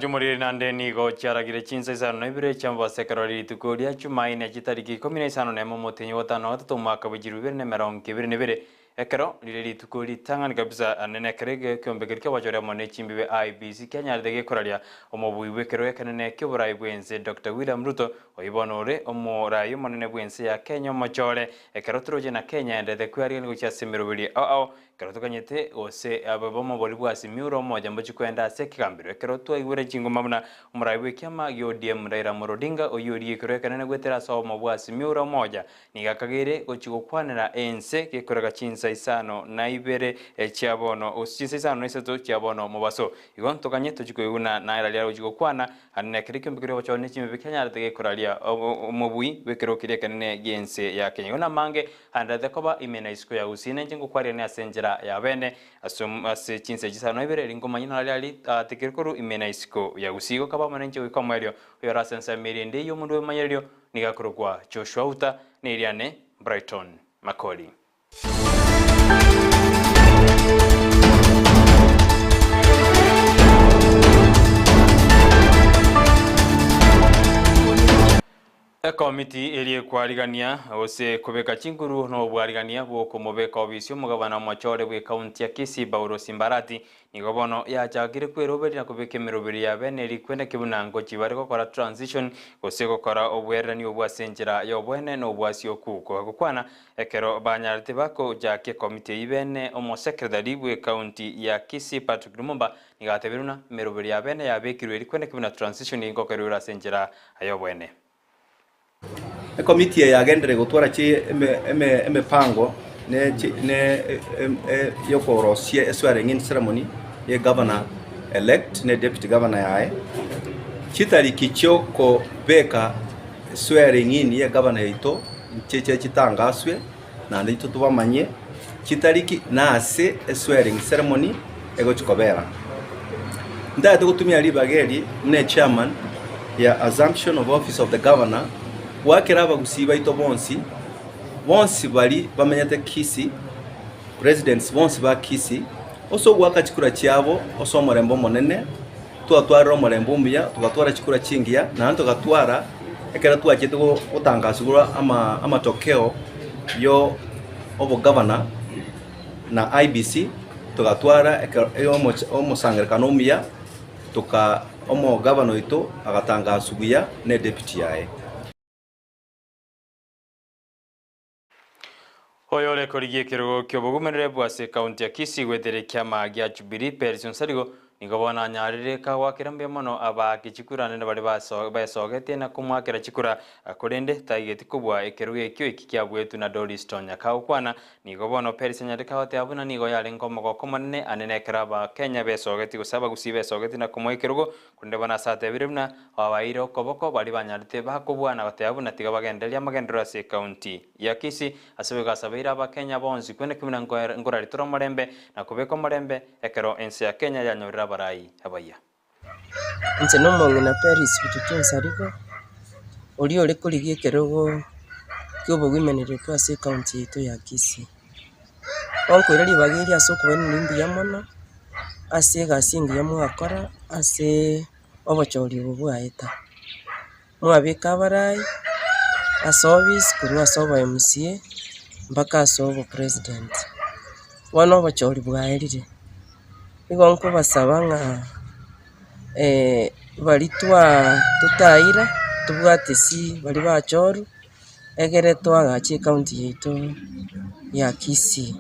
Omwancho moriri nande nigo chiaragire chinsa isano na ibere chi'amabasa ekero rituko ria Chumaine chitariki ikomi na isano nemo omotienyi o gatano na gatato omwaka bwe chilifu ibere na emerongo ebere na ebere ekero rire rituko ritang'ani kabisa anene ekero egekombe keria ki'obochore amo ne chimbibe IEBC kianyarete gekoraria omobui bw'ekerogo ekenene ki'oborai bw'ense Doctor William Ruto oyio bono ore omorai omonene bw'ense ya Kenya omochore ekero toroche na Kenya endete kwearigania gochia ase emeroberi ao ao Ekero tokanyete gose abe b'omobori bw'Azimio ore omoja mbochie koenda ase ekegambero. Ekero twaigwere chingoma buna omorai bw'ekiama gia ODM Raila Amolo Odinga oyio oria ekero ekenene goetera ase obomo bwa Azimio ore omoja nigo akageire gochia gokwanera ense gekorega chinsa isano na ibere chia bono gose chinsa isano na isato chia bono mobaso. Igo ntokanye tochie koigwa buna naye raria agochia gokwana Aria nekero ekiombe keria ogochorwa ne chimbe kianyarete gekoraria omobui bw'ekerogo keria ekenene gi'ense ya Kenya. Igo namange aendererete koba ime na isiko ya Gusii, na inche ngokwarirania ase enchera ya bene ase ase chinsa echi isano na ibere, eri nkomanya naro aria atekire korwa ime na isiko ya Gusii. Igo kaba amo nainche goika omoerio, oyore ase ensemo eria ende y'omonto bw'ebimanyererio nigo akorokwa Joshua Uta, na eriane Brighton Makori. Ekomiti eria ekwarigania gose kobeka chinguru nobwarigania bw'okomobeka obisi omogabana omochore bw'ekaunti ya Kisii Paulo Simbarati Nigo bono yachakire kweroberia na kobeka emeroberi ya bene rikwene buna ngochi bare gokora transition gose gokora obwererani obwo ase enchera y'obwene na obwasioku. Kobagokwana ekero banyarete bakochakia ekomiti eyio bene omosekretari bw'ecounty ya Kisii Patrick Lumumba nigo atebire buna emeroberi ya bene yabekirwe rikwene buna transition ngokerwe ase enchera y'obwene. Ekomiti eye yagenderire gotwara emepango yokorosia eswearing in ceremony ye governor elect ne deputy governor yaye. Chitariki chiokobeka swearing in ye governor yaito nchiche chitangaswe naende intwe tobamanyie chitariki na ase eswearing ceremony egochi kobera. Ntagete gotumia ribaga eri buna echairman ya assumption of office of the governor goakera abagusii baito bonsi, bonsi bari bamenyete Kisii, residents bonsi ba Kisii, ase ogoaka chikura chiabo ase omorembe omonene, twatwarire omorembe omuya, togatwara chikura chingiya, naende togatwara ekero twachete gotangaswa ama amatokeo yo obogavana na IEBC, togatwara ekero omosangererekano omuya, toka omogavana oito agatangaswa buya na edeputy yaye. Oyore korigia ekerogo ki'obogumerere bw'ase ekaunti ya Kisii goetera ekiama gia Jubilee Peris Onsarigo nigo bono anyarire kagoakera mbuya mono abaaki chikura naende baria baesogetie na komoakera chikura korende taigeti kobua ekerogo ekio eki kiabuetwe na Doris Tonya. Kagokwana nigo bono Peris anyarire kagoteba buna nigo yarenge omogoko omonene anene ekero abakenya besogetie gose abagusii besogetie na komoa ekerogo Korende bono ase atebire buna obaeire okoboko baria banyarete bakobua na goteba buna tiga bagendererie amagenderero ase ecounty ya Kisii ase boigo asabeire abakenya bonsi kweneki buna nkoraritore omorembe na kobeka omorembe ekero ense ya Kenya yanyorire abarai abayia. Inche nomong'ina Peris Bitutu Nsarigo, oria ore korigia ekerogo ki'obogimenereku ase ecounty yaito ya Kisii. Gonkoira ribaga eri ase okobairaneria mbuya mono, ase egasi engiya mwakora aseee obochori obo bwaeta. Mwabeka abarai ase office korwa ase obo MCA mpaka ase obo president. Bono obochori bwaerire, nigo nkobasaba ng'a baria twaa totaira tobwate si baria bachorwa. Egere toagache ecounty yaito ya Kisii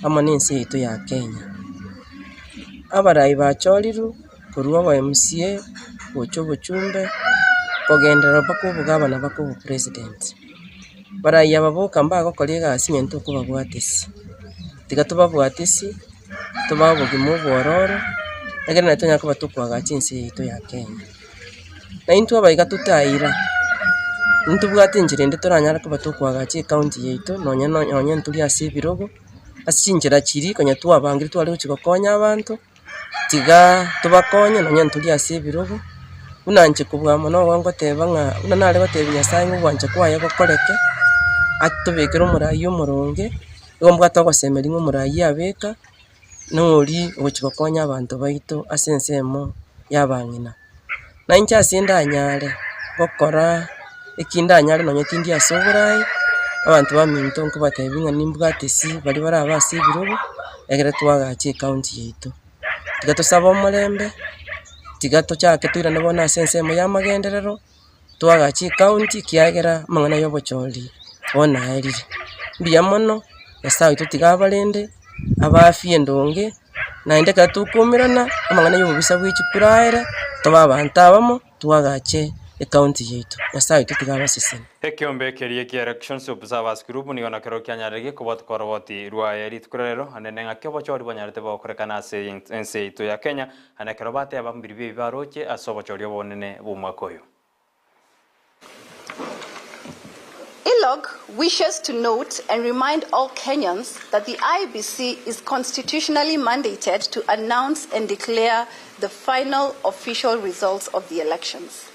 amo na ense yaito ya Kenya. Abarai bachorirwe korwa obo MCA gocha obochumbe kogenderera mpaka obogavana mpaka obopresident. Barai aba boka mbagokora egasi onye ntokobabwatesia, tiga tobabwatesie tobae obogima obwororo egere naende tonyare koba tokoagacha ense yaito ya Kenya. Naintwe abaiga totaira, ntobwate enchera ende toranyare koba tokoagacha ecounty yaito nonye no nonye ntori ase ebirogo, ase chinchera chiria konya twabangire tware gochia gokonya abanto, tiga tobakonye nonye ntori ase ebirogo, buna inche kobua mono igo ngoteba ng'a buna nare gotebia nyasaye ng'a ogwancha kwaye gokoreke, atobekere omorai omoronge, nigo mbwate ogosemeria ng'a omorai abeka, noria ogochia gokonya abanto baito ase ensemo. y'abang'ina. Nainche ase ndanyare gokora eki ndanyare nonye tindi ase oboraai, abanto baminto nkobatebia ng'a nimbwate ase baria barabe ase ebirogo, ekere twagacha ecounty yaito. Tiga tosabe omorembe, tiga tochake toirane bono ase ensemo ya amagenderero, twagache ecounty ekiagera amang'ana ya obochori bono aerire. Mbuya mono, Nyasaye oito tiga abarende, abe afya endonge, naende ekero tokoumerana, amang'ana ya obobisa bwe chikura aere, tobe abanto abamo, twagache ecounty yaito. Nyasaye oito tiga abasesenie. Ekeombe keria kia Elections Observers Group nigo nakero kianyarire kobwatokwa oroboti rwaye rituko ria rero, naende ng'aki obochori bwanyarete bogokorekana ase ense yaito ya Kenya, naende ekero bateba mbiribio ebi baroche ase obochori obonene bw'omwaka oyo. ILOG wishes to note and remind all Kenyans that the IEBC is constitutionally mandated to announce and declare the final official results of the elections.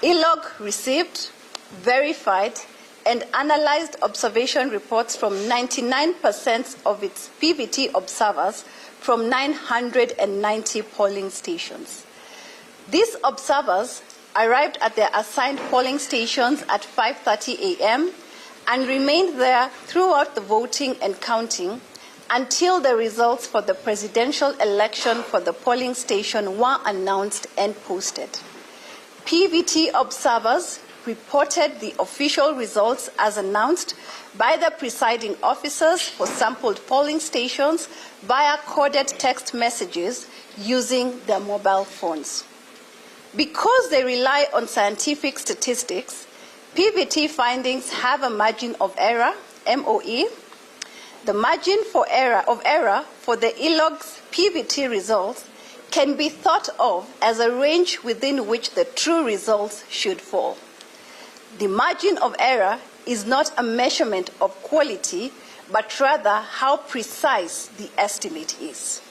ILOG received, verified, and analyzed observation reports from 99% of its PVT observers from 990 polling stations. These observers arrived at their assigned polling stations at 5:30 a.m. and remained there throughout the voting and counting until the results for the presidential election for the polling station were announced and posted. PVT observers reported the official results as announced by the presiding officers for sampled polling stations via coded text messages using their mobile phones. Because they rely on scientific statistics, PVT findings have a margin of error, MOE. The margin for error of error for the ILOG's PVT results can be thought of as a range within which the true results should fall. The margin of error is not a measurement of quality, but rather how precise the estimate is.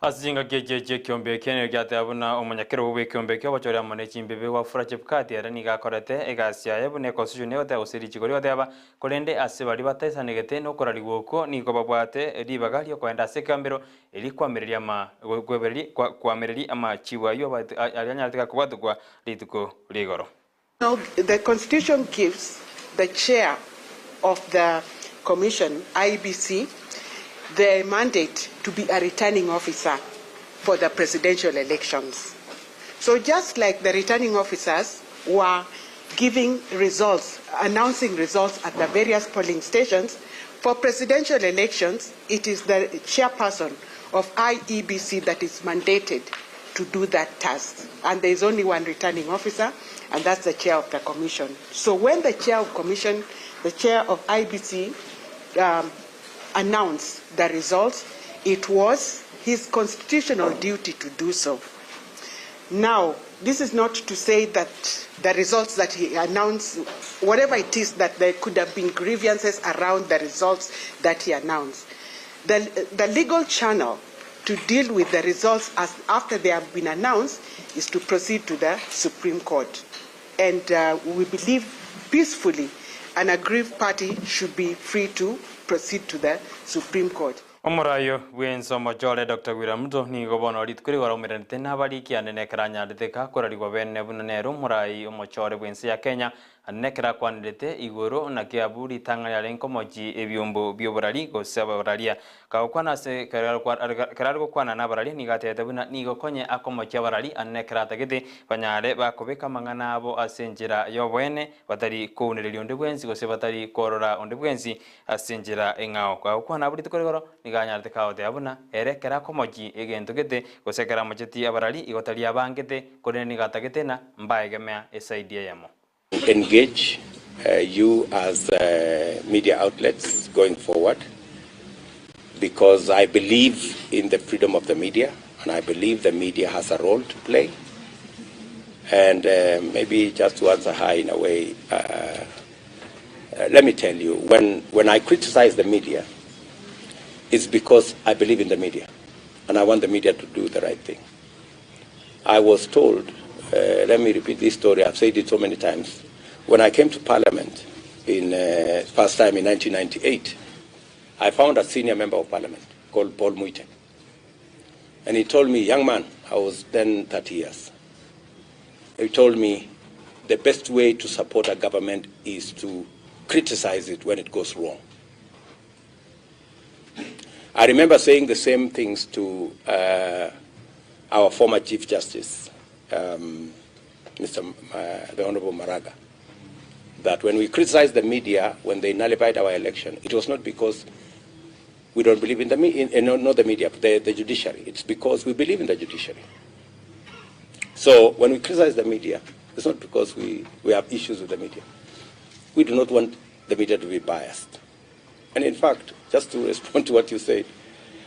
Ase chingaki echi echi'ekeombe ekia nigo giateba buna omonyakerogo bw'ekeombe ekio obochore amo ne chimbibe Wafula Chebukati ere nigo akorete egasi yaye buna econstitution egoteba gose richiko rigoteba, korende ase baria bataisanegete nokorarigwa okwo nigo babwate ribaga riokoenda ase ekegambero erio kwamereria ama kwamereria amachibu ayio aria anyarete gakobwatokwa rituko rigoro. Now, the constitution gives the chair of the commission, IEBC, the mandate to be a returning officer for the presidential elections. So just like the returning officers were giving results, announcing results at the various polling stations, for presidential elections, it is the chairperson of IEBC that is mandated to do that task. And there is only one returning officer, and that's the chair of the commission. So when the chair of commission, the chair of IBC, announced the results, it was his constitutional duty to do so. Now, this is not to say that the results that he announced, whatever it is, that there could have been grievances around the results that he announced. The legal channel to deal with the results as after they have been announced is to proceed to the Supreme Court. And we believe peacefully an aggrieved party should be free to proceed to the Supreme Court. Omorai bw'ense omochore Doctor William Ruto nigo bono rituko rigo araumeranete nabariki anene ekero anyarete gakorarigwa bene buna nere omorai omochore bw'ense ya Kenya Anene ekero akwanerete igoro naki abwo ritang'ani arenge komochia ebiombo bi'oborari gose abararia. Kagokwana ase ekero are gokwana nabararia nigo atebete buna nigo konye akomochia abarari anene ekero atagete banyare bakobeka amang'ana abo ase enchera y'oboene batari kounereria onde bwensi gose batari korora onde bwensi ase enchera eng'ao. Kagokwana abwo rituko rigoro nigo anyarete kagoteba buna ere ekero akomochia egento gete gose ekero amochetie abarari igo tari abangete korende nigo atagete ng'a mbaegemea esaidi eyemo. Engage you as media outlets going forward because I believe in the freedom of the media and I believe the media has a role to play. And maybe just to answer her in a way, let me tell you, when I criticize the media, it's because I believe in the media and I want the media to do the right thing. I was told, let me repeat this story, I've said it so many times. When I came to Parliament in first time in 1998, I found a senior member of Parliament called Paul Muite. And he told me, young man, I was then 30 years. He told me the best way to support a government is to criticize it when it goes wrong. I remember saying the same things to our former Chief Justice, Mr. The Honorable Maraga, that when we criticized the media when they nullified our election, it was not because we don't believe in the, not the media, but the judiciary. It's because we believe in the judiciary. So when we criticize the media, it's not because we have issues with the media. We do not want the media to be biased. And in fact, just to respond to what you said,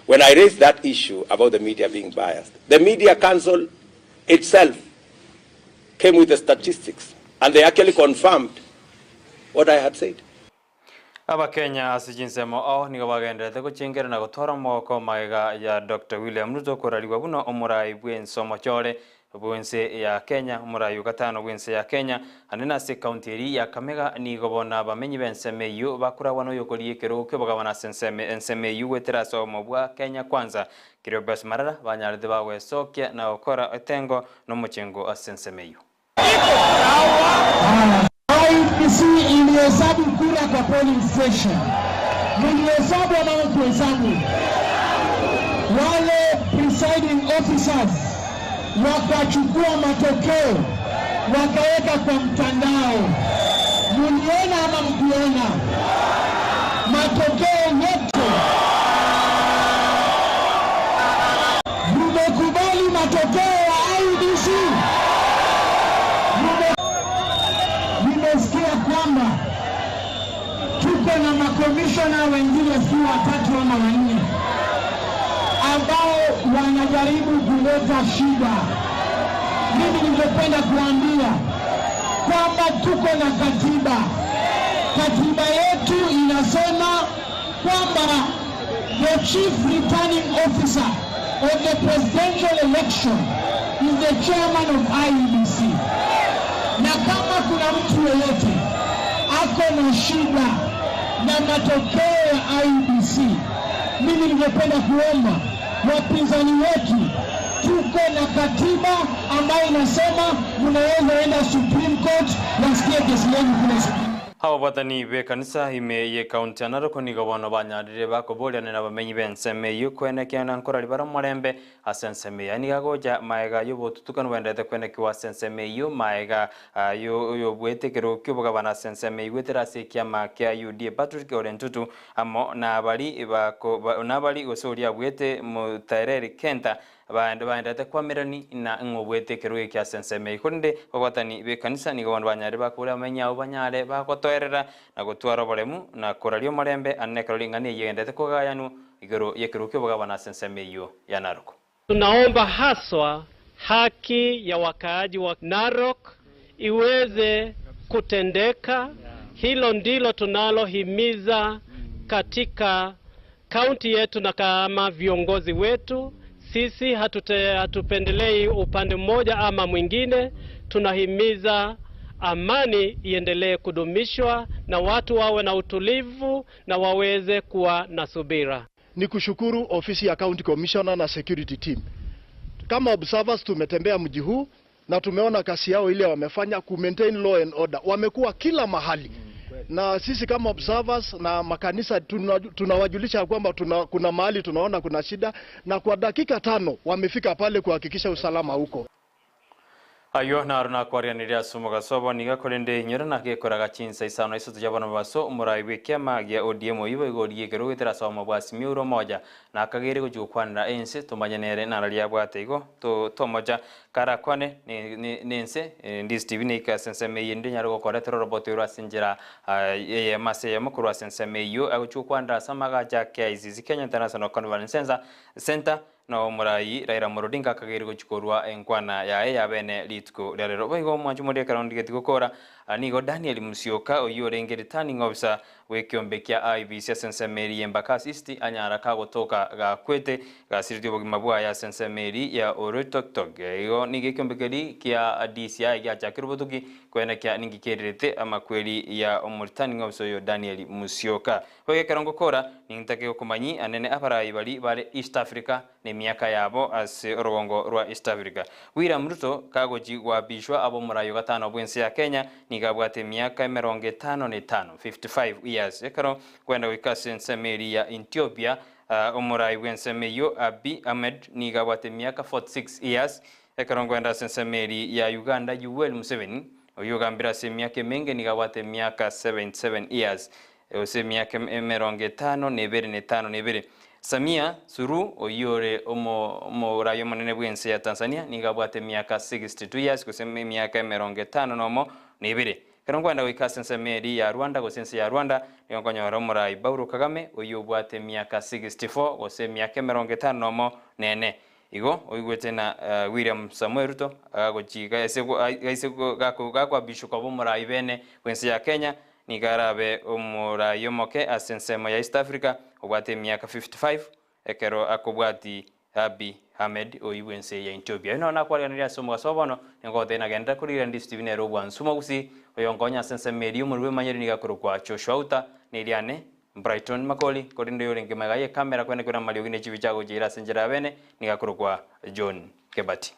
when I raised that issue about the media being biased, the Media Council itself came with the statistics, and they actually confirmed what I had said. Abakenya ase chinsemo ao nigo bagendererete gochengera na gotwara omogoko magega ya Dr William Ruto korarigwa buna omorai bw'ense omochore bw'ense ya Kenya omorai ogatano bw'ense ya Kenya ande nase ekaunti eri ya Kamega nigo bono abamenyi b'ensemo eyio bakoragwa noyokoria ekerogo ki'obogabana ase ensemo ensemo eyio goetera ase obomo bwa Kenya Kwanza Cleopas Marara banyarete bagwesokia na gokora etengo na omochengo ase ensemo eyio. IEBC ilihesabu kura kwa polling station. Mlihesabu ama hamkuhesabu? Wale presiding officers wakachukua matokeo wakaweka kwa mtandao. Muliona ama mkuona? Matokeo yote Mmekubali matokeo ya IEBC? Nimesikia kwamba tuko na makomishona wengine si watatu ama wanne ambao wanajaribu kuleta shida. Mimi ningependa kuambia kwamba tuko na katiba. Katiba yetu inasema kwamba the chief returning officer of the presidential election is the chairman of IEBC. Na kama kuna mtu yeyote ako na shida na matokeo ya IEBC, mimi ningependa kuomba wapinzani wetu, tuko na katiba ambayo inasema mnaweza enda Supreme Court wasikie kesi yenu kule Supreme. Ababwatani b'ekanisa ime y'ekaunti ya Narok nigo bono banyarire bakoboriana na abamenyi b'ensemo eyio kwenekia na nkorari bare omorembe ase ensemo eyio. Nigo agocha maega y'obotutukanu bwendete kwenekiwa ase ensemo eyio maega y'obwete ekero ki'obogabana ase ensemo eyio goetera ase ekiama kia UDA Patrick Ole Ntutu amo nabari bako nabari gose oria abwete Mutaireri Kenta baende baendete kwamerani na ng'obwete ekerogo eke ase ensemo eyio. Korende babwatani b'ekanisa nigo bono banyarire bakobora abamenyi abo banyare bagotoerera na gotwara oboremu na koraria omorembe ande ekero ring'ana eyio egendete kogayanwa igoro y'ekerogo ki'obogabana ase ensemo eyio ya Narok. Tunaomba haswa haki ya wakaaji wa Narok iweze kutendeka. Hilo ndilo tunalohimiza katika kaunti yetu na kama viongozi wetu. Sisi hatupendelei upande mmoja ama mwingine. Tunahimiza amani iendelee kudumishwa na watu wawe na utulivu na waweze kuwa na subira. Ni kushukuru ofisi ya County Commissioner na security team. Kama observers tumetembea mji huu na tumeona kazi yao ile wamefanya ku maintain law and order. Wamekuwa kila mahali. Na sisi kama observers na makanisa tunawajulisha kwamba kuna mahali tunaona kuna shida, na kwa dakika 5 wamefika pale kuhakikisha usalama huko. Ayo naro nakwarianiria ase omogaso obo niga korende inyore nagekoraga chinsa isano isato chiabana baso omorai bwa ekiama gia ODM oyio boigo ekero goetera ase obomo bwa Azimio Umoja nakagere gochia gokwanera ense tomanye nere nararia abwate igo tomocha karakwane nense Ndizi TV neika ase ensemo eyio ende nyare gokoretera oroboti orwo ase enchera eyemo ase eyemo korwa ase ensemo eyio agochia gokwanera ase amagacho a KICC Kenya International Conference Center no omorai Raila Amolo Odinga akagere gochia korwa enkwana yaye yabene rituko ria rero. Boigo omwancho moria ekero ndigeti gokora nigo Daniel Musyoka oyio orenge returning officer bw'ekiombe kia IEBC ase ensemo eri y'Embakasi East anyara kagotoka gakwete gasiritie obogima bwaye ase ensemo eri ya Oloitoktok. Igo nigo ekiombe keri kia DCI giachakire obotuki kwenekia ninki kererete amakweri ya omoreturning officer oyo Daniel Musyoka. Boigo ekero ngokora nintake gokomanyi anene abarai bari bare East Africa Na emiaka yabo ase orogongo rwa East Africa. William Ruto kagochi goapishwa abe omorai o gatano bw'ense ya Kenya nigo abwate emiaka 55, 55 years. Ekero kwenda goika ase ensemo eria ya Ethiopia, omorai bw'ensemo eyio Abiy Ahmed nigo abwate emiaka 46 years. Ekero nkwenda ase ensemo eria ya Uganda, Yoweri Museveni oyio ogambire ase emiaka emenge nigo abwate emiaka 77 years. Gose emiaka 52 na etano na ebere. Samia Suluhu oyio ore omorai omonene bw'ense ya Tanzania nigo abwate emiaka 62 years gose emiaka 51 na ebere. Ekero nkwenda goika ase ensemo eria ya Rwanda gose ense ya Rwanda nigo nkonyora omorai Paul Kagame oyio obwate emiaka 64 gose emiaka 51 na ene. Igo oigwete na William Samoei Ruto agagochi gaise gakoabishwa koba omorai bene bw'ense ya Kenya. Nigo arabe omoraai omoke ase ensemo ya East Africa obwate emiaka 55 ekero akobwati Abiy Ahmed oyio bw'ense ya Ethiopia. Oyio noro nakwariganirie ase omogaso o bono, nigo ngogotebia nagenderera korigereria Ndisi TV nere obwansu mogusi, oyonkonya ase ensemo eria omorwoti bw'emanyeri nigo akorokwa Joshua Outa, na eriane Brighton Makori, korende oyorenge magega y'ekamera kwene kwene amariogi ne chibicha agochiira ase enchera ya bene nigo akorokwa John Kebati.